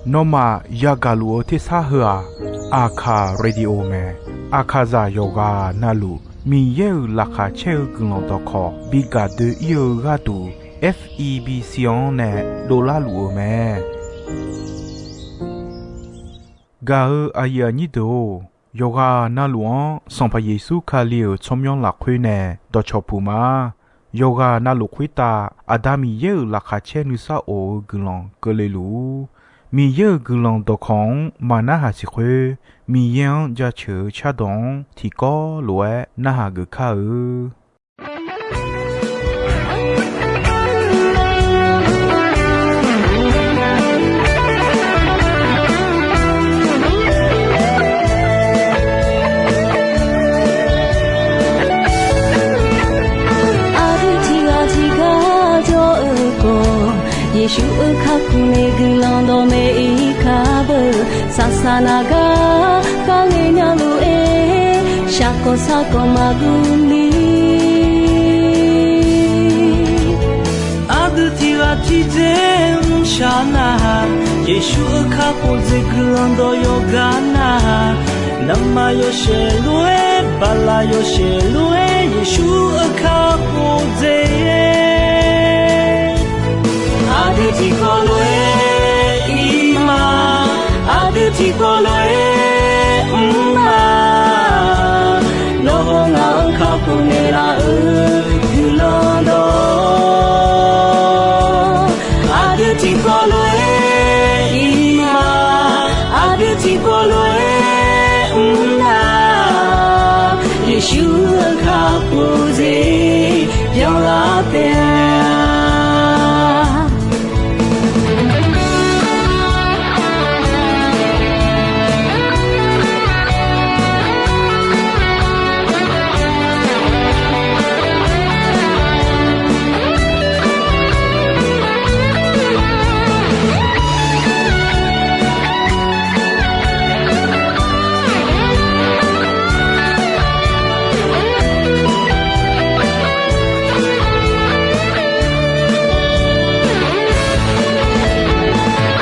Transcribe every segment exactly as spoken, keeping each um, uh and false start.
Nawmaf yagaq luf-eu tersar heu-aq, Aqkaq Radio mae. Aqkaqzaq yawqghaq navluf Miqyaer-euq laqkhaq caer-eu guiqlanq dawqkawq bi gaq doe-ir-eu gharduq, F E B C-anr nae dovlar luf-eu mae. Gaq-eu aqyuif aqnyir deuq-or, yawqghaq navluf-anr Sanqpaq Yeqsur Kali-euq tsawrmyanr lafkhoer nae dawqcawq puq ma. Yawqghaq navluf khoertav Aqda Miqyaer-euq laqkhaq caer nuisar of-eu guiqlanq keuvle luf-ur. Miqyaer-euq guiqlanq dawqkawq-anr maqnarhaq siq khoer, Miqyaer-anr jaceuq-eu cardawq-anr tiqkawv lof-aer narhaq geuf kar-eu. Aqdui tiqghaq tiqgar jawr-eu khawf, Yeqsur-euq kakhof nae guiqlanq dawqmaeq-ir kar beu. Saqsaq naq gar kharle nya lof-aer, shaqkawq sarkawq maqguv ni. Aqdui tiqghaq tiqdzer mrshaq nar-aq, Yeqsur-euq kakhof dzaeq guiqlanq dawq yawqgar nar-aq, navmaqyawshaef lof-aer, baqlaq yawshaef lof-aer, Yeqsur-euq kakhof dzaeq. Aqdui tiqkawv lof-aer ir ma, aqdui tiqkawv lof-aer mr ma. Nawr hawr ngaq-anr kakhof naeqlaf-euq guiqlanq dawq, aqdui tiqkawv lof-aer ir ma, aqdui tiqkawv lof-aer mr nar, Yeqsur-euq kakhof dzaeq byanlar taef-a.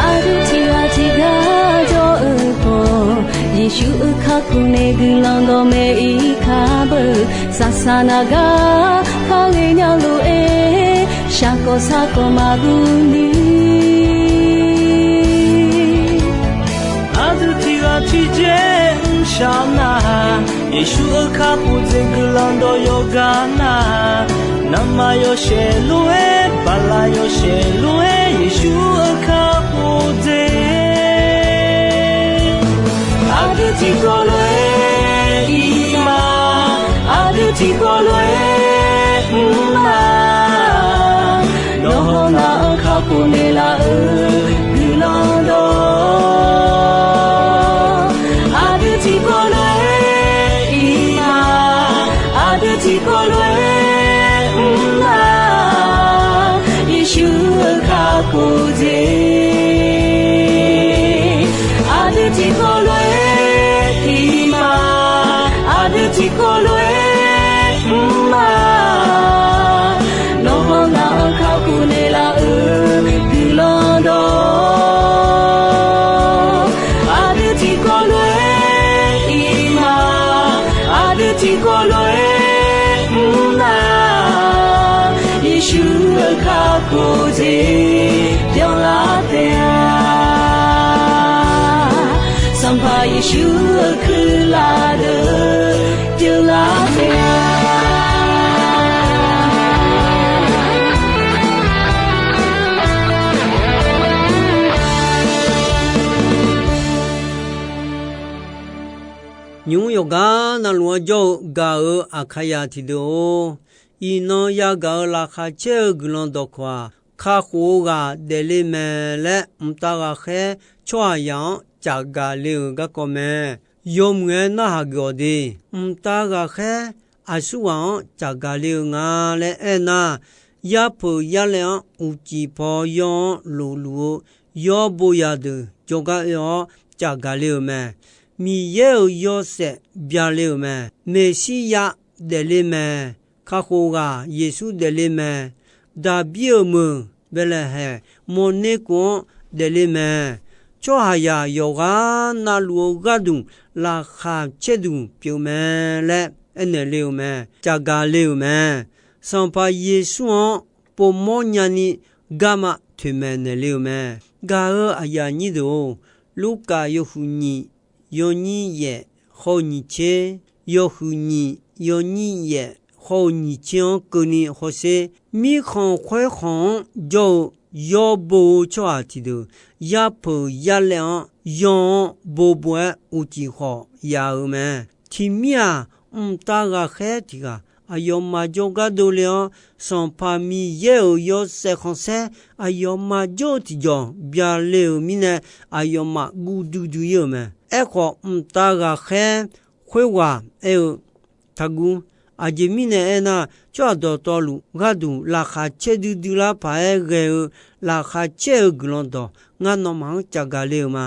Aqdui tiqghaq tiqgar jawr-eu khawf, Yeqsur-euq kakhof nae guiqlanq dawqmaeq-ir kar beu. Saqsaq naq gar kharle nya lof-aer, shaqkawq sarkawq maqguv ni. Aqdui tiqghaq tiqdzer mrshaq nar-aq, Yeqsur-euq kakhof dzaeq guiqlanq dawq yawqgar nar-aq, navmaqyawshaef lof-aer, baqlaq yawshaef lof-aer, Yeqsur-euq kakhof dzaeq. Aqdui tiqkawv lof-aer ir ma, aqdui tiqkawv lof-aer mr ma. Nawr hawr ngaq-anr kakhof naeqlaf-euq guiqlanq dawq, aqdui tiqkawv lof-aer ir ma, aqdui tiqkawv lof-aer mr ma. Yeqsur-euq kakhof dzaeq, aqdui tiqkawv lof-aer ir ma, aqdui tiqkawv lof-aer mr ma. Nawr hawr ngaq-anr kakhof naeqlaf-euq guiqlanq dawq, aqdui tiqkawv lof-aer ir ma, aqdui tiqkawv lof-aer mr ma. Yeqsur-euq kakhof dzaeq byanlar taef-a. Sanqpaq Yeqsur-euq kuirlaf deuq byanlar taef-a. Nymq-mr yawqgar navluf-anr jawr-eu gaq-euq Aqkaqzaq tiqdeuq-or, iqnan yagaq-euq laqkhaq caer-eu guiqlanq dawqkawq-aq, kakhof-eu ghaq daefle mae laer mqtav ghaqkhaer tsawrhaqzaq-anr cafgaq le-euq garkawv mae. Yawmuiq-aer narhaq geuf-awq de. Mqtav ghaqkhaer aqsurghaq-anr cafgaq le-eu nga laer aernar, yarpeuq yarlaev-anr uqcif paw yawr-anr lofluf-eu yawr bo yadeuq jawrgar oe-awr cafgaq le-euq mae. Miqyaer-euq yawshaef byale-euq mae. Meqsirya daefle mae. Kakhof ghaq Yeqsur daefle mae. Daqbir-euq meuq Baeqlaeqhaeq mawrner kov-anr daefle mae. Tsawrhaqzaq yawqghaq navluf-eu gharduq laqkhaq caerdui pyeuf mae laer aernaeq le-euq mae. Caqgaq le-euq mae. Sanqpaq Yeqsur-anr povmawr nyani garma toeqmaeq naeqle-euq mae. Gaq-eu aqyuif aqnyir deuq-or, Lurkaf yawhuiq nyiq yawnyir yaef hawr-eu nyiq tser, yawhuiq nyiq yawnyir yaef hawr-eu nyiq tser-anr keuvni hawsher. Mirkhanq khoerkhanq anr jawr-eu yawr bo-eu tsawrhaq tiqdeuq, yapeuq yarlaev-anr yanr-anr bobo-aer uqcif khawf yaf-euq mae. Tiqmir-aq, mqtav ghaqkhaer tiq ghaq aqyawfmaf jawrgar dovle-awr, Sanqpaq Miqyaer-euq yawshaef khanqsaer aqyawfmaf jawr-eu tiqjawq byale-euq mirnae, aqyawfmaf guv duidui ir-euq mae. Aerkhawf, mqtav ghaqkhaer khoerghaq aer-eu, Taqguv. Aqjeq mirnae aernar, tsawrhaq dawqtawvluf gharduq laqkhaq caerdui dui lar paq-aer ghae-eu laqkhaq caer-eu guiqlanq dawq ngar nawmaf-anr caqgaq le-euq ma.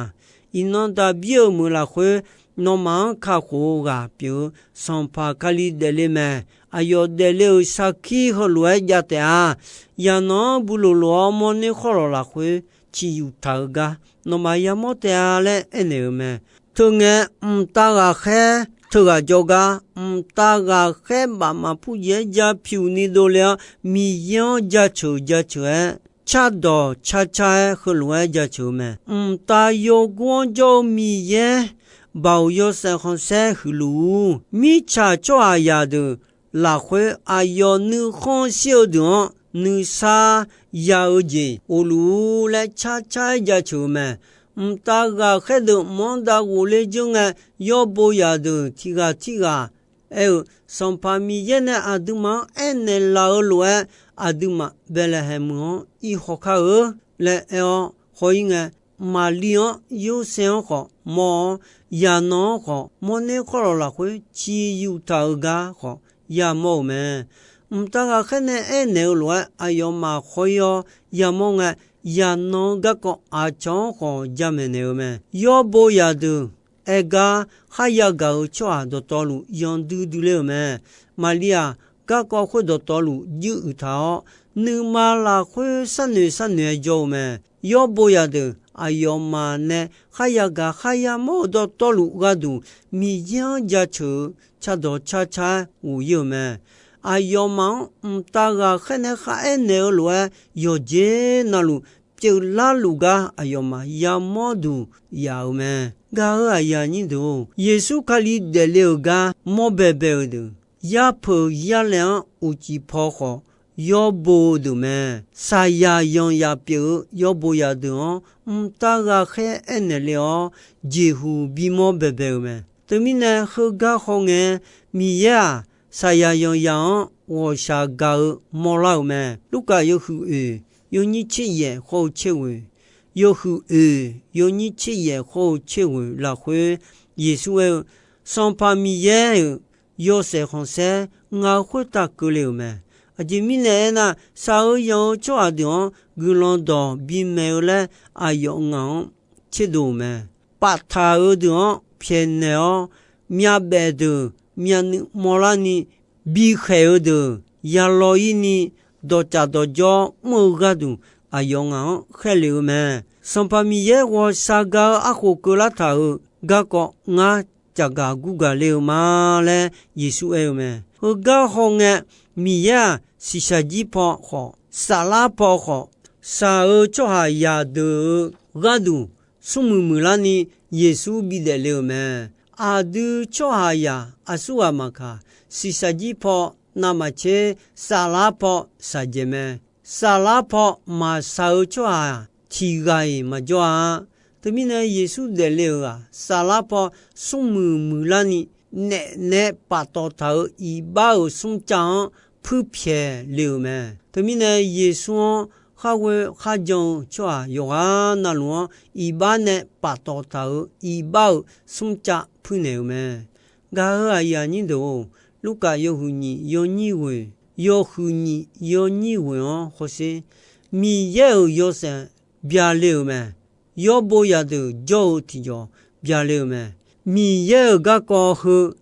Iqnan daqbir-eu meuq lafkhoer, nawmaf-anr kakhof-eu ghaq pyeuf-eu Sanqpaq Kali daefle mae. Aqyawf daefle-euq sarkir heulof-aer jav taef-a. Yaqnan-anr bu loqloq-awr mawrner khawrlawq lafkhoer ciqyuq taq-eu gar nawmaf yamawr taef-a laer aernaeq-euq mae. Teungae, mqtav ghaqkhaer teughaq jawrgar, mqtav ghaqkhaer bafmaf purjeq-aer ja pyuq ni dovle-awr, Miqyaer-anr jaceuq jaceuq-aer, cardawq carcar-aer heulof-aer jaceuq-eu mae. Mqtav yawgor-anr jawr-eu Miqyaer, Baoq yawshaef khanqsaer huiqluf-ur. Mirtsaq tsawrhaqzaq deuq lafkhoer aqyawf nuikhanr shir-eu deuq-anr nuisar ya-eu jeq of luf-ur laer carcar-aer jaceuq-eu mae. Mqtav ghaqkhaer deuq mq-anr dav ghofler dzeur ngae, yawr bo zaqdeuq tiq ghaq tirghaq aer-eu, Sanqpaq Miqyaer nae aqduimaf-anr aernaeq laf-eu lof-aer, aqduimaf Baeqlaeqhaeq meuq-anr ir haw kar-eu laer aer-awr haw-ir ngae, Maqli-anr Yorsaev-anr khawf mawr-awr, yaqnan-anr khawf mawrner khawrlawq lafkhoer ciqyuq taq-eu gar khawf yamawr-euq mae. Mqtav ghaqkhaer nae aernaeq-eu lof-aer aqyawfmaf haw-ir-awr yamawr ngae, yaqnan-eu garkawv aqcawq-anr khawf jamaeq naeq-eu mae. Yawr bo zaqdeuq aer gar kharya gaq-eu tsawrhaq dawqtawvluf yanqdui dui ler-euq mae. Maqli-aq, garkawv khoer dawqtawvluf juiruiq taq-awr, nuima lafkhoer sharnoeq sharnoeq-aer jawr-eu mae. Yawr bo zaqdeuq aqyawfmaf nae kharya gaq kharya mawr-eu dawqtawvluf gharduq, Miqyaer-anr jaceuq-eu cardawq carcar-aer ghof-ir-euq mae. Aqyawfmaf-anr mqtav ghaqkhaer nae kharaer naeq-eu lof-aer, yawqjeq navluf pyeuflar luf gar aqyawfmaf yamawr duq yaf-euq mae. Gaq-eu aqyuif aqnyir deuq-or, Yeqsur Kali daefle-euq gar mawr baebae-eu deuq, yapeuq yarlaev-anr uqcif paw khawf yawr bo-eu deuq mae. Saqyaq yanqyaq pyeuf-eu yawr bo zaqdeuq-anr mqtav ghaqkhaer aernaeq le-awr, jeqhuq bimawr baebae-eu mae. Teumirnae heugar hawngae, Miqyaer-aq, saqyaq yanqyaq-anr ghawqshaq gaq-eu mawrlar-euq mae. Lurkaf yawhuiq oeq yawnyir tser yaef hawr-eu tser ghoeq, yawhuiq oeq yawnyir tser yaef hawr-eu tser ghoeq lafkhoer, Yeqsur aer-eu, Sanqpaq Miqyaer-euq yawshaef khanqsaer ngaq khoertav keuvle-euq mae. Aqjeq mirnae aernar, shaq-eu yanq-eu tsawrhaq deuq-anr guiqlanq dawq bimaeq-eu laer aqyawf ngaq-anr tserdov-euq mae. Paftaq-eu deuq-anr pyaeqnaeq-awr, myavbaef deuq myavnuiv mawrlarni, bikhaeq-eu deuq yalaw-ir ni, dawqcaf dawqjawr mr-eu gharduq aqyawf ngaq-anr khaerlef-eu mae. Sanqpaq Miqyaer ghawqshaq gaq-eu arkhof keuvlar taq-euq garkawv ngar caqgaq gurgaq le-eu ma laer Yeqsur aer-eu mae. Heugar hawngae, Miqyaer-aq, shiqshaq jir paw khawf, saflar paw khawf, shaq-eu tsawrhaqzaq deuq-euq gharduq smrmuiq muiqlarni Yeqsur bidaef le-euq mae. Aqdui tsawrhaqzaq aqsurghaq maqkaq, shiqshaq jir paw navmaqtser, saflar paw shaqjaeq mae. Saflar paw maqshaq-eu tsawrhaq tiq ghaq-iq maqjawr-a. Teumirnae Yeqsur daefle-euq-aq, saflar paw smrmuiq muiqlarni naef nae paftawf taq-euq iqbax-euq smrcav-anr puirpyaeq le-euq mae. Teumirnae Yeqsur-anr kharghoe kharjan-eu tsawrhaq yawqghaq navluf-anr iqbax nae paftawf taq-euq iqbax-euq smrcav puirnaeq-euq mae. Gaq-eu aqyuif aqnyir deuq-or, Lurkaf yawhuiq nyiq yawnyir ghoeq, yawhuiq nyiq yawnyir ghoeq-anr hawsher. Miqyaer-euq yawshaef byale-euq mae. Yawbo zaqdeuq jawr-eu tiqjawq byale-euq mae. Miqyaer-euq garkawv heu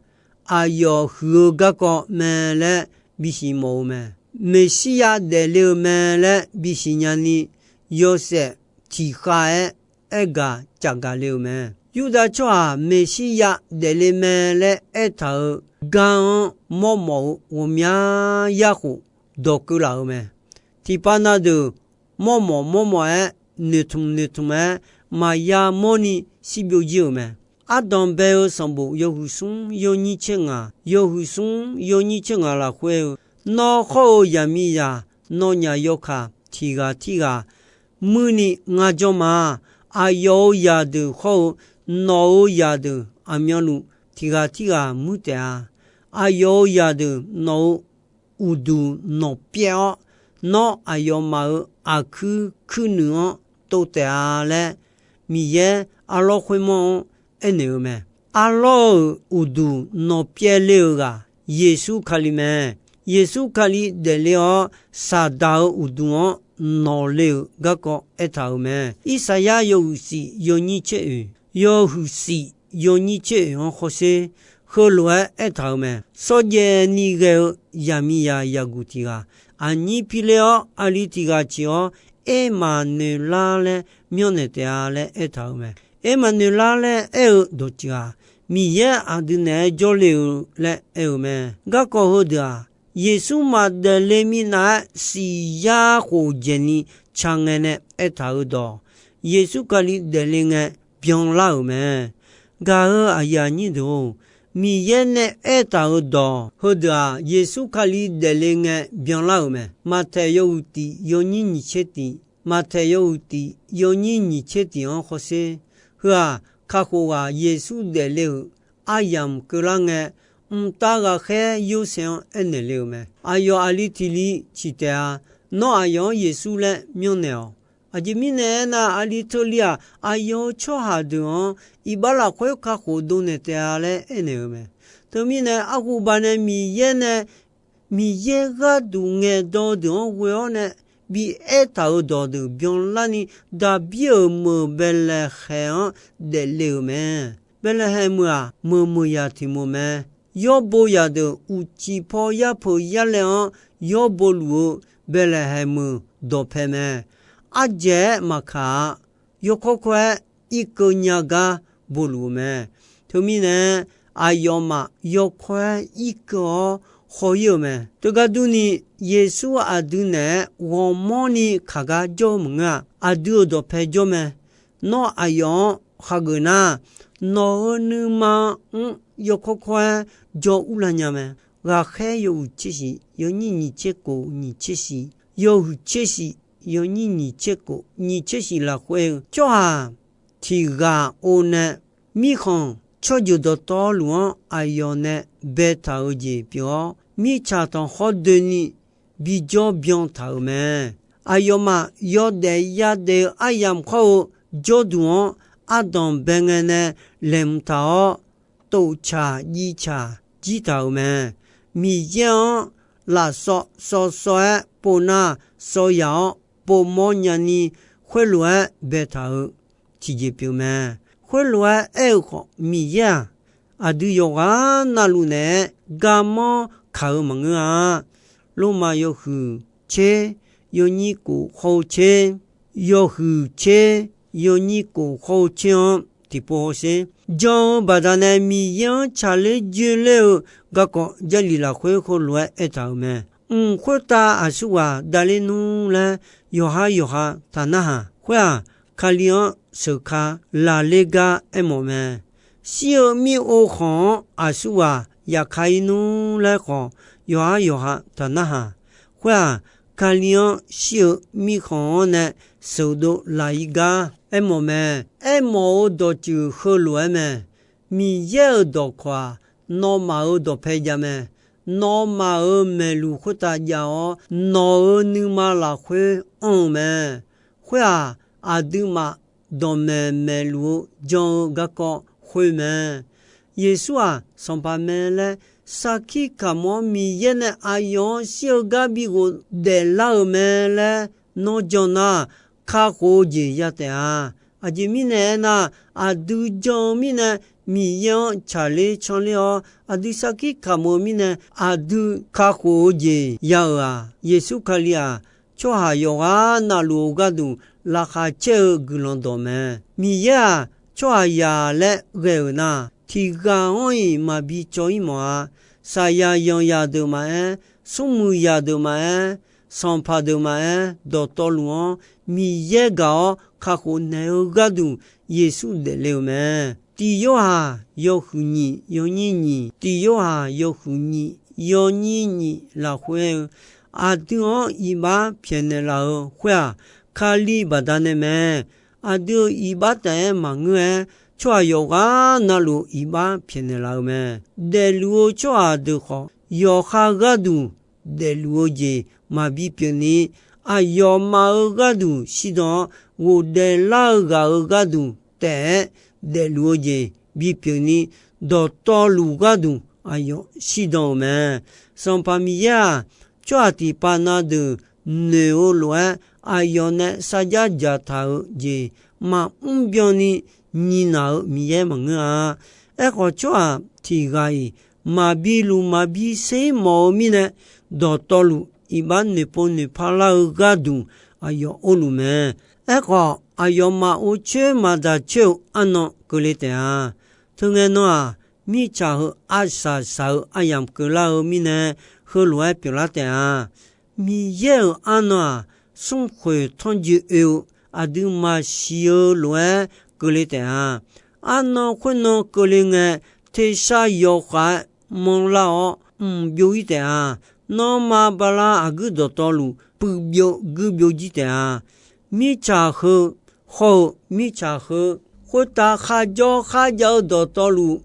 aqyawf huiq-eu garkawv mae laer bisiq mawf-eu mae. Meqsirya daefle-eu mae laer bisiq nyani, yawshaef tiqkhav-aer aergaq cafgaq le-euq mae. Yurdav tsawrhaq Meqsirya daefle mae laer aertaq-euq gar-anr mawrmawf-eu ghawqmya yarkhof dawq keuv laf-euq mae. Tiqpav na deuq mawrmawf mawrmawf-aer, noeqtmq noeqtmq-aer, maqya mawrni shirbyov jir-euq mae. Ardanq bae-eu sanqbof yawhuiq smr yawnyir tser ngaq, yawhuiq smr yawnyir tser ngaq lafkhoer-eu, Nawr hawr-eu yaqmiqzaq nawnyaf yawkaq tiq ghaq tirghaq muirni ngar jawr ma. Aqyawf-euq zaqdeuq hawr-eu nawq-euq zaqdeuq aqmyanluf tiq ghaq tirghaq muir taef-a. Aqyawf-euq zaqdeuq nawq-euq uqduq nawqpyaev-awr, nawr aqyawfmaf-euq aqkuir kuirnuiq-anr tov taef-a laer, Miqyaer arlawr khoermawr-anr aernaeq-eu mae. Arlawr-euq uqduq nawqpyaev le-euq ghaq Yeqsur Kali mae. Yeqsur Kali daefle-awr, Saqdaq-euq uqduq-anr nawqle-euq garkawv aertaq-euq mae. Irsaqyar yawhuiq shif yawnyir tser oeq, yawhuiq shif yawnyir tser oeq-anr hawsher, heulof-aer aertaq-euq mae. Shawrjaev ni ghae-eu yaqmiqzaq yaqguq tiq ghaq, aqnyir piler-awr, aqli tiq ghaq ciq-awr, Ermaqnoeqlar laer myanrnaeq taef-a laer aertaq-euq mae. Ermaqnoeqlar laer aer-eu dawqtsuif-aq, Miqyaer aqdui naeq-aer jawrle-eu laer aer-eu mae. Garkawv heudeuq-aq, Yeqsur maqdaefle minav-aer siq yar khof dzaeqni ca ngae nae aertaq-euq dawq, Yeqsur Kali daefle ngae byanlar-euq mae. Gaq-euq aqyuif aqnyir deuq-or, Miqyaer nae aertaq-euq dawq heudeuq-aq, Yeqsur Kali daefle ngae byanlar-euq mae. Maqtaeq yawhuiq tif yawnyir nyiq tser tif, Maqtaeq yawhuiq tif yawnyir nyiq tser tif-anr hawsher. Heu-aq, kakhof ghaq Yeqsur daefle-euq aryamq keuvlar ngae, mqtav ghaqkhaer Yorsaev-anr aernaeq le-euq mae. Aqyawf aqli tiq li ciq taef-a. Nawr aqyawf-anr Yeqsur laer myanrnaeq-awq. Aqjeq mirnae aernar, aqli teulir-aq, aqyawf-euq tsawrhaq deuq-anr iqbax lafkhoer kakhof dovnaeq taef-a laer aernaeq-eu mae. Teumirnae, arhu baqnae Miqyaer nae Miqyaer gharduq ngaeqdan-eu deuq-anr ghoe-awr nae bi aertaq-euq dawqdeuq byanlarni, Daqbir-euq meuq Baeqlaeqhaeq-anr daefle-euq mae. Baeqlaeqhaeq meuq-aq, meuq meuq yaq tiq meuq mae. Yawrbo zaqdeuq uqcif paw yarpeuq yarlaev-anr yawrbo luf-eu Baeqlaeqhaeq meuq dawqpae mae. Ardzaeq-aer maqkaq-a. Yawkawr kawr-aer irkeuv nya gar boluf-eu mae. Teumirnae, aqyawfmaf yawkawr-aer irkeuv-awr haw-ir-euq mae. Teugar durni, Yeqsur aqdui naeq-aer ghawqmanrni kaq gar jawr-eu maqngeur-a. Aqdui-euq dawqpae jawr mae. Nawr aqyawf-anr hageuf nar, nawq-euq nuima-anr yawkawr kawr-aer jawr urlar nya mae. Ghaqkhaer yawhuiq tser shif yawnyir nyiq tser kof nyiq tser shif, yawhuiq tser shif yawnyir nyiq tser kof nyiq tser shif lafkhoer-eu tsawrhaq tiq ghaq-or nae, mirkhanq tsawrjeuq dawqtawvluf-anr aqyawf nae baetaq-euq jeq pyeuf-awr, mirtsaq tanqkhawr doeni bijawr byan taq-euq mae. Aqyawfmaf yawdaef yadaef-eu aryamq khawr-eu jawrduq-anr ardanq bae ngae nae laeqhmq taq-awr, toftsaq jivtsaq jir taq-euq mae. Miqyaer-anr lafsawv sawv sawv-aer pov nar, sawv yaq-awr povmawr nyani, khoerlof-aer baetaq-euq tiqjeq pyeuf mae. Khoerlof-aer aer-eu khawf, Miqyaer-aq, aqdui yawqghaq navluf naeq-aer garmanr kaq-eu maqngeur-a. Lormav yawhuiq tser, yawnyir kof khawr-eu tser, yawhuiq tser, yawnyir kof khawr-eu tser-anr tiqpov hawsher. Jan-eu baqdanae Miqyaer-anr tsaqler joeler-eu garkawv Jarlif lafkhoer heulof-aer aertaq-euq mae. Mq khoertav aqsurghaq davler nmr laer yawqhar yawqha taqnarhaq. Khoer-aq, Kali-anr sheuq ka laqler gar aermawf mae. Shir-eu mir-ov khanq-anr aqsurghaq yaf ka-ir nmr laer khawf, yawqhar yawqha taqnarhaq. Khoer-aq, Kali-anr shir-eu mirkhanq-anr nae sheuqdov laq-ir gar aermawf mae. Aermawf-eu dawqtsuif heulof-aer mae. Miqyaer-euq dawqkawq-aq, nawmaf-euq dawqpae jav mae. Nawmaf-euq maeqluq khoertav jav-awr, nawq-euq nuima lafkhoer anr-eu mae. Khoer-aq, aqduimaf dawqmaeq maeqluf-eu jan-eu garkawv khoer mae. Yeqsur-aq, Sanqpaq mae laer sarkir kamq-awr, Miqyaer nae aqyawf-anr shir-eu gar bi ghofdaef lar-euq mae laer nawr jan nar, kakhof-eu jeq ya taef-a. Aqjeq mirnae aernar, aqdui jan-eu mirnae Miqyaer-anr tsaqler canler-awr, aqdui sarkir kamq-eu mirnae aqdui kakhof-eu jeq ya-euq-aq, Yeqsur Kali-aq, tsawrhaq yawqghaq navluf-eu gharduq laqkhaq caer-eu guiqlanq dawq mae. Miqyaer-aq, tsawrhaqzaq laer ghae-euq nar, tiq ghaq-anr-iq maqbi cawv-ir mawf-a. Saqyaq yanqzaq deuq maqaer, smrmuiq zaq deuq maqaer, sanqpaq deuq maqaer, dawqtawvluf-anr Miqyaer gaq-awr kakhof naeq-eu gharduq Yeqsur daefle-euq mae. Tiq Yorhaq yawhuiq nyiq yawnyir nyiq, Tiq Yorhaq yawhuiq nyiq yawnyir nyiq lafkhoer-eu, aqdui-anr iqbax pyaeqnaeq laf-euq khoer-aq, Kali baqdanae mae. Aqdui-euq iqbax taef-aer maqngeur-aer, tsawrhaq yawqghaq navluf iqbax pyaeqnaeq laf-eu mae. Daefluf-eu tsawrhaq deuq khawf, yawqha gharduq daefluf-eu jeq maqbi pyeufni, aqyawfmaf-euq gharduq shirdan-awr, ghofdaef lar-eu ghaq-euq gharduq taef-aer daefluf-eu jeq bipyeuf ni, dawqtawvluf gharduq aqyawf shirdan-euq mae. Sanqpaq Miqyaer-aq, tsawrhaq tiqpav na deuq noeq-eu lof-aer, aqyawf nae sarjax dzaqtaq-euq jeq maqmr byanni nyiq naq-euq Miqyaer maqngeur-a. Aerkhawf, tsawrhaq tiq ghaq-iq maqbi luf maqbi ser mawf-eu mirnae, dawqtawvluf iqbax noeqpov noeqpar lar-eu gharduq aqyawf or luf mae. Aerkhawf, aqyawfmaf or coer maqdaq coer-eu arnan keuvle taef-a. Teungae nan-aq, mirtsaq heu arsaq saq-eu aryamq keuvlar-eu mirnae, heulof-aer pyeuflar taef-a. Miqyaer-euq arnan-aq, smrkhoeq tanrjoe oe-eu aqdui maqsiq-eu lof-aer keuvle taef-a. Arnan khoernan keuvle ngae, tersar yawkhav-aer manrlar-awr mq byov-ir taef-a. Nanrma bala aqguir dawqtawvluf puiv byov guir byov jir taef-a. Mirtsaq heu hawr-eu mirtsaq heu khoertav kharjawr kharjav-eu dawqtawvluf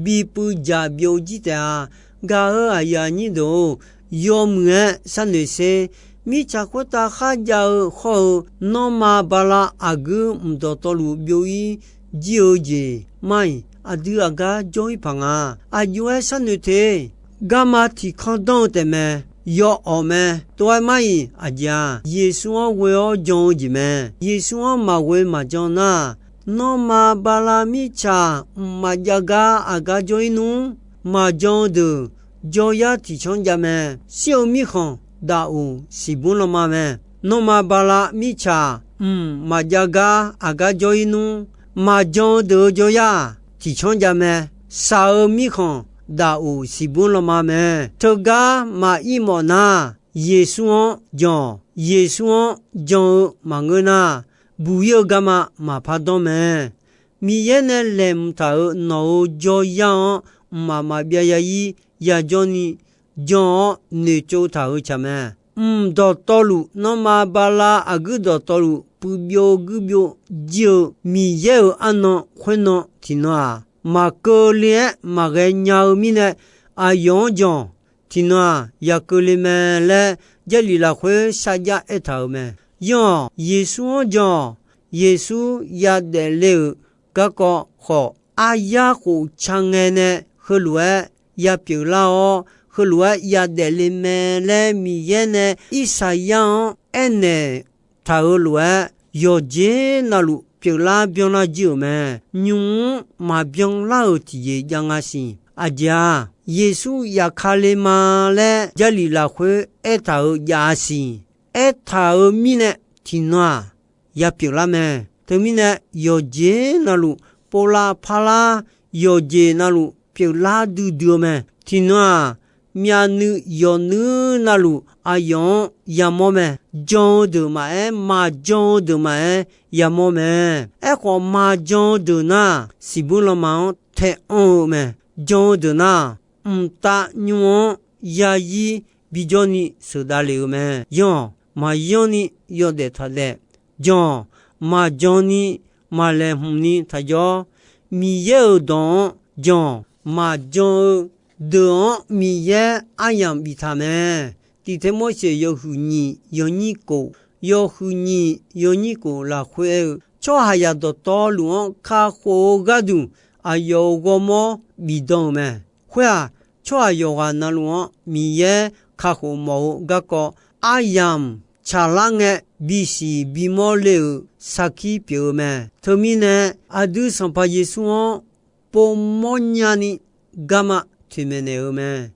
bipuiv jaq byov jir taef-a. Gaq-eu aqyuif aqnyir deuq-or, yawmuiq-aer sharnoeq sher. Mirtsaq khoertav kharjav-eu hawr-eu nanrma bala aqguir mq dawqtawvluf byov-ir jir-eu jeq mar-iq, aqdui aqgar jawr-ir paq nga. Aqjox-aer sharnoeq te. Garma tiq kanr danr-eu taefmae. Yawawq mae. Tov-aer mar-iq aqjeq-aq, Yeqsur-anr ghoe-awr jan-eu jeq mae. Yeqsur-anr maqghoe maqjan nar, nanrma bala mirtsaq mqmaq jav gar aqgar jawr-ir nmr. Maqjan-eu deuq jawryar tiq canr jav mae. Shir-eu mirkhanq daqoq siqbmr lanma mae. Nanrma bala mirtsaq mqmaq jav gar aqgar jawr-ir nmr. Maqjan-eu deuq-eu jawryar tiq canr jav mae. Shaq-eu mirkhanq daqoq siqbmr lanma mae. Teugar maqir mawf nar, Yeqsur-anr jan-awq. Yeqsur-anr jan-eu maqngeur nar, buq-ir-eu garma maqpar danr mae. Miqyaer nae laeqhmq taq-euq nawq-euq jawryar-anr mqmaq maqbyav ya-ir yajawr ni jan-awr noeqtsov taq-euq tsaq mae. Mq dawqtawvluf nanrma bala aqguir dawqtawvluf puiv byov guir byov jir-eu Miqyaer-euq arnan khoernan tiqnan-aq, maqkeuvle-aer maqghae nya-eu mirnae, aqyawf-anr jan-awq. Tiqnan-aq, ya keuvle mae laer Jarlif lafkhoer sarjax aertaq-euq mae. Yanr-awq, Yeqsur-anr jan-awq. Yeqsur yadaef le-euq garkawv khawf, aryar khof ca ngae nae heulof-aer ya pyeuflar-awr, heulof-aer yadaef le mae laer Miqyaer nae Irsaqyar-anr aernaeq taq-euq lof-aer, yawqjeq navluf pyeuflar byanlar jir-euq mae. Nymq-mr maqbyan lar-euq tiqjeq jav nga siq. Aqjeq-aq, Yeqsur yafkale ma laer Jarlif lafkhoer aertaq-euq jav-a siq. Aertaq-euq mirnae tiqnan-aq, ya pyeuflar mae. Teumirnae, yawqjeq navluf povlav parlar, yawqjeq navluf pyeuflar duidui-eu mae. Tiqnan-aq, myavnuiv yawqnuiv navluf aqyawf-anr yamawr mae. Jan-eu deuq maqaer, maqjan-eu deuq maqaer, yamawr mae. Aerkhawf, maqjan-eu deuq nar, siqbur lanma-anr tae anr-eu mae. Jan-eu deuq nar, mqtav nymr-anr yazir bijawr ni sheuqdav lef-eu mae. Yanr-awq, maqyanr ni yawdaef taq daef. Jan-awq, maqjan ni maqlaeqhmq ni taqjawr. Miqyaer-euq dawq-anr jan-awq. Maqjan-eu deuq-anr Miqyaer aryamq biftaq mae. Tiqtae Morseq yawhuiq nyiq yawnyir kof, yawhuiq nyiq yawnyir kof lafkhoer aer-eu, tsawrhaqzaq dawqtawvluf-anr kakhof-eu gharduq aqyawf-euq ghawrmawr bifdan-euq mae. Khoer-aq, tsawrhaq yawqghaq navluf-anr Miqyaer kakhof mawf-eu garkawv aryamq tsaqlar ngae bisiq bimawr le-euq sarkir pyeuf-eu mae. Teumirnae, aqdui Sanqpaq Yeqsur-anr povmawr nyani garma toeqmaeq naeq-eu mae.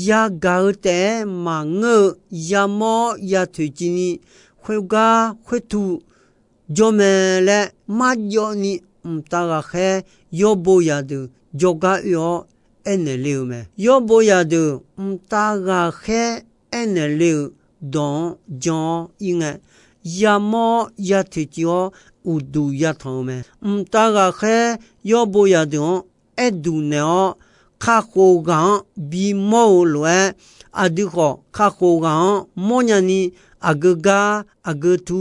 Yagaq-eu taef-aer maqngeur-eu yamawr-awr ya toeqciv ni, khoergar khoertu jawr mae laer marjawv ni mqtav ghaqkhaer yawrbo zaqdeuq jawrgar oe-awr aernaeq le-eu mae. Yawrbo zaqdeuq mqtav ghaqkhaer aernaeq le-euq dawq-anr jan-awr ir ngae, yamawr-awr ya toeqciv-awr uqduq yatanq-eu mae. Mqtav ghaqkhaer yawrbo zaqdeuq-anr aerduq naeq-awr, kakhof ghaq-anr bimawr-eu lof-aer, aqdui khawf kakhof ghaq-anr mawrnya ni, aqgeu gar aqgeu tu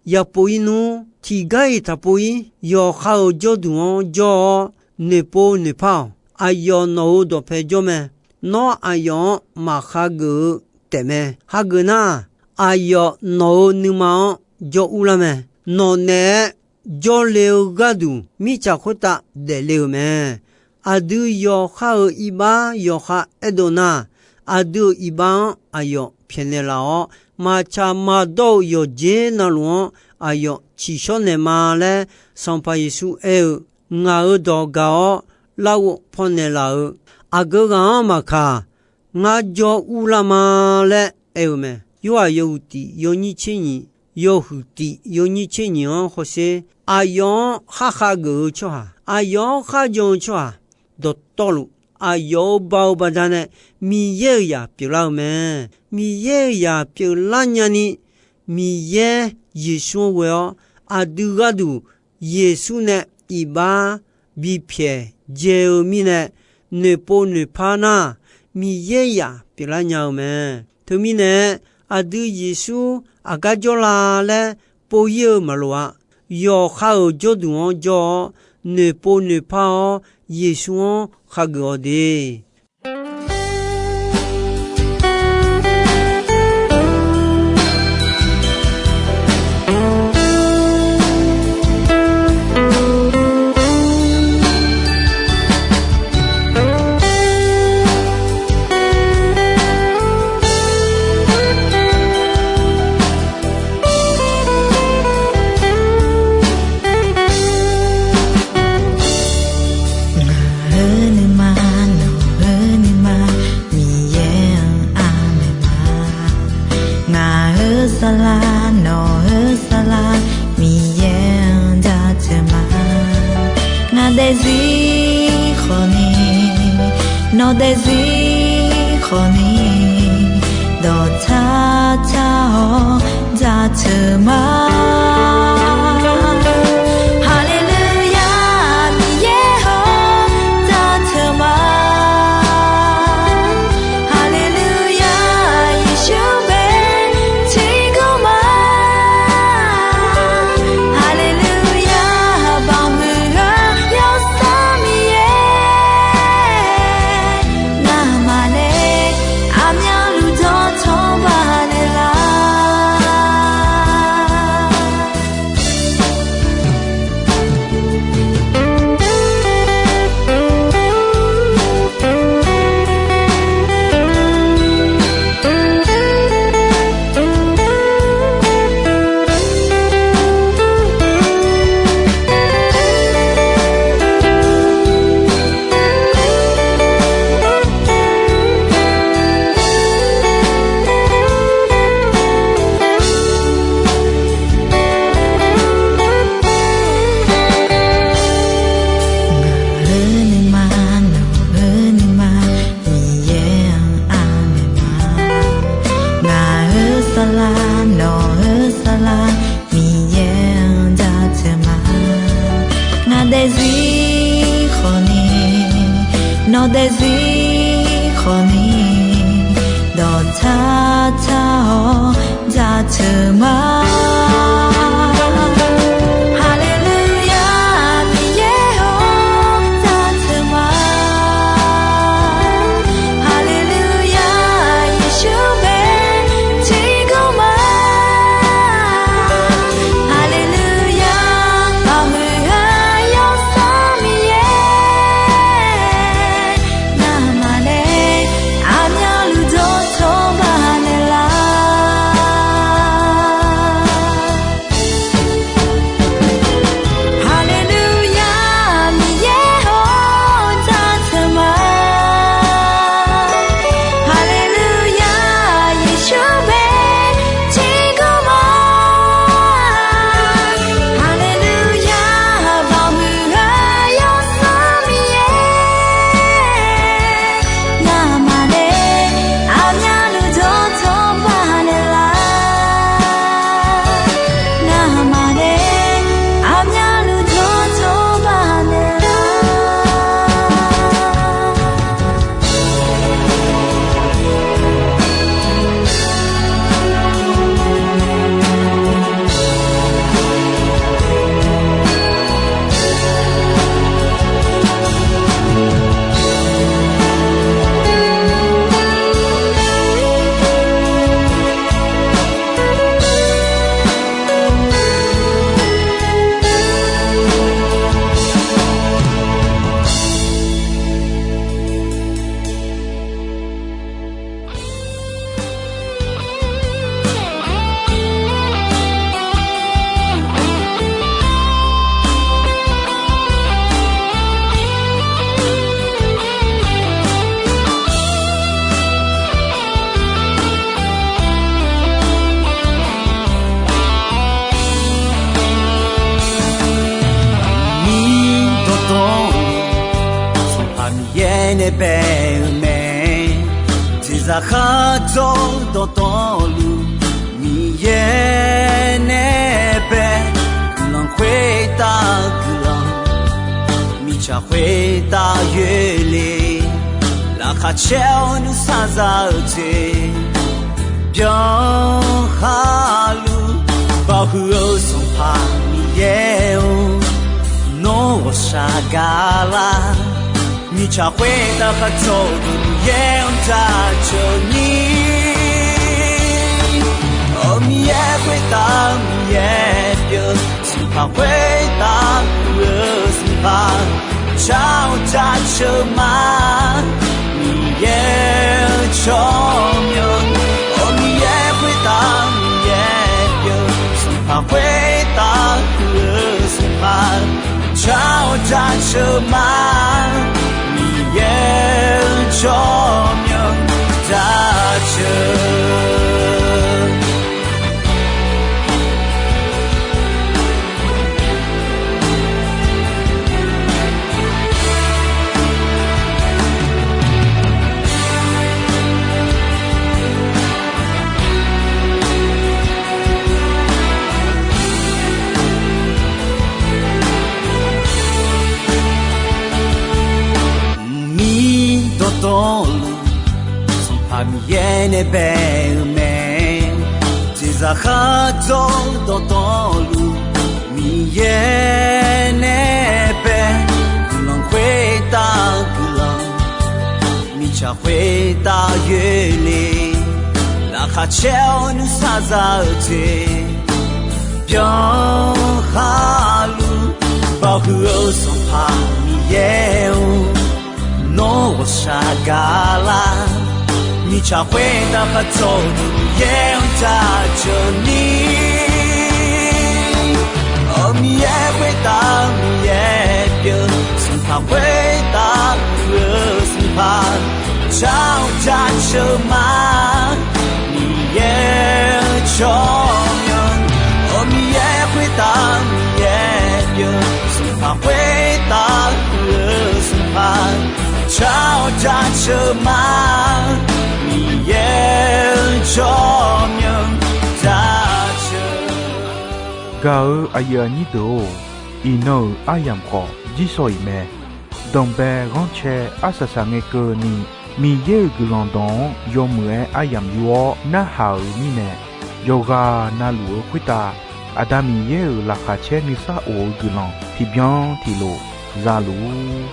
yapov ir nmr. Tiqgar-iq taqpov ir. Yawqha-euq jawrduq-anr jawr-awr, noeqpov noeqpar-awq. Aqyawf nawq-euq dawqpae jawr mae. Nawr aqyawf-anr maqhageuf-eu taefmae. Hageuf nar, aqyawf nawq-euq nuima-anr jawr urlar mae. Nawq naeq-aer jawrle-eu gharduq mirtsaq khoertav daefle-euq mae. Aqdui yawqha-euq iqbax yawqha aerdov nar, aqdui-euq iqbax-anr aqyawf pyaeqnaeq laf-awr, maqtsaq maqdawr-eu yawqjeq navluf-anr aqyawf tsiqshawr naeqma laer Sanqpaq Yeqsur aer-eu, ngaq-euq dawq gaq-awr larghov pawnaeq laf-euq, aqgeu ghaq-anr maqkaq, ngar jawr urlar ma laer aer-eu mae. Yorhaq yawhuiq tiq yawnyir tser nyiq, yawhuiq tiq yawnyir tser nyiq-anr hawsher. Aqyawf-anr khar khageuf-eu tsawrhaq, aqyawf-anr kharjan-eu tsawrhaq, dawqtawvluf aqyawf-euq ba-eu baqdanae Miqyaer-euq zaq pyeuflar-eu mae. Miqyaer-euq zaq pyeuflar nyani, Miqyaer Yeqsur-anr ghoe-awr, aqdui gharduq Yeqsur nae iqbax bipyaeq dzae-eu mirnae, noeqpov noeqpar nar, Miqyaer zaq pyeuflar nya-eu mae. Teumirnae, aqdui Yeqsur aqgar jawrla laer pov ir-eu maqloq-a. Yawqha-euq jawrduq-anr jawr-awr, noeqpov noeqpar-awr, Yeqsur-anr khageuf-awq de. Ngaq-euq nuima, nawq-euq nuima, Miqyaer-anr aqmaeq ma. Ngaq-euq saflar, nawq-euq saflar, Miqyaer-anr jaceuq ma. Ngaq daefzir khawfni, nawq daefzir khawfni, dawqtsar tsar-awr jaceuq ma. Haleluya, Miqyaer-awr jaceuq ma. Haleluya, Yeqsur bae tiqgawr ma. Haleluya, baqhuiq-eu yawsanr Miqyaer, ngamaf nae aqmyanluf dawqtawv baqnaeq lar. Ngaq-euq nuima, nawq-euq nuima, Miqyaer-anr aqmaeq ma. Ngaq-euq saflar, nawq-euq saflar, Miqyaer-anr jaceuq ma. Ngaq daefzir khawfni, nawq daefzir khawfni, dawqtsar tsar-awr jaceuq ma. Haleluya, Miqyaer-awr jaceuq ma. Haleluya, Yeqsur bae tiqgawr ma. Haleluya, baqhuiq-eu yawsanr Miqyaer, ngamaf nae aqmyanluf dawqtawv baqnaeq lar. Nae bae-eu mae. Teqzaq khardzawr dawqtawvluf, Miqyaer nae bae. Guiqlanq khoertav guiqlanq, mirtsaq khoertav yoerle. Laqkhaq caer-awr nuisar za-eu jeq, byan kharluf. Baoq huiq-eu Sanqpaq Miqyaer-or, nawr ghawqshaq gaqlar. Mirtsaq khoertav khardzawr-eu Miqyaer-anr jaceuq ni. Awq, Miqyaer khoertav Miqyaer pyeuf, Sanqpaq khoertav huiq-eu Sanqpaq, jar-awr jaceuq ma. Miqyaer-eu tsawrmyanr, awq, Miqyaer khoertav Miqyaer pyeuf, Sanqpaq khoertav huiq-eu Sanqpaq, jar-awr jaceuq ma. Miqyaer-eu tsawrmyanr jaceuq. Mqmir dawqtawvluf, Sanqpaq Miqyaer nae bae-eu mae. Teqzaq khardzawr dawqtawvluf, Miqyaer nae bae. Guiqlanq khoertav guiqlanq, mirtsaq khoertav yoerle. Laqkhaq caer-awr nuisar za-eu jeq, byan kharluf. Baoq huiq-eu Sanqpaq Miqyaer-or, nawr ghawqshaq gaqlar. Mirtsaq khoertav khardzawr-eu Miqyaer-anr jaceuq ni. Awq, Miqyaer khoertav Miqyaer pyeuf, Sanqpaq khoertav huiq-eu Sanqpaq, jar-awr jaceuq ma. Miqyaer-eu tsawrmyanr, awq, Miqyaer khoertav Miqyaer pyeuf, Sanqpaq khoertav huiq-eu Sanqpaq, jar-awr jaceuq ma. Miqyaer-eu tsawrmyanr jaceuq. Gaq-eu aqyuif aqnyir deuq-or, iqnan-euq aryamq khawf jirsawq iq mae. Danqbae ghanrcae arsaq saq ngae keuvni, Miqyaer-euq guiqlanq dawq-anr yawmuiq-aer aryamq yur-awr narhaq-euq mirnae, yawqghaq navluf-eu khoertav Aqda Miqyaer-euq laqkhaq caer nuisar of-eu guiqlanq tiqbyan tiqlof za luf-ur.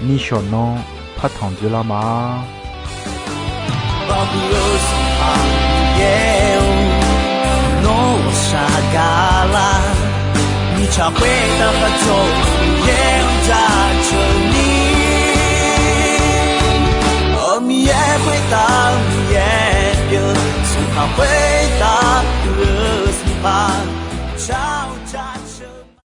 Nishawq nanr partanq dzeurlar ma. Baoq huiq-eu Sanqpaq Miqyaer-or, nawr ghawqshaq gaqlar. Mirtsaq khoertav khardzawr-eu Miqyaer-anr jaceuq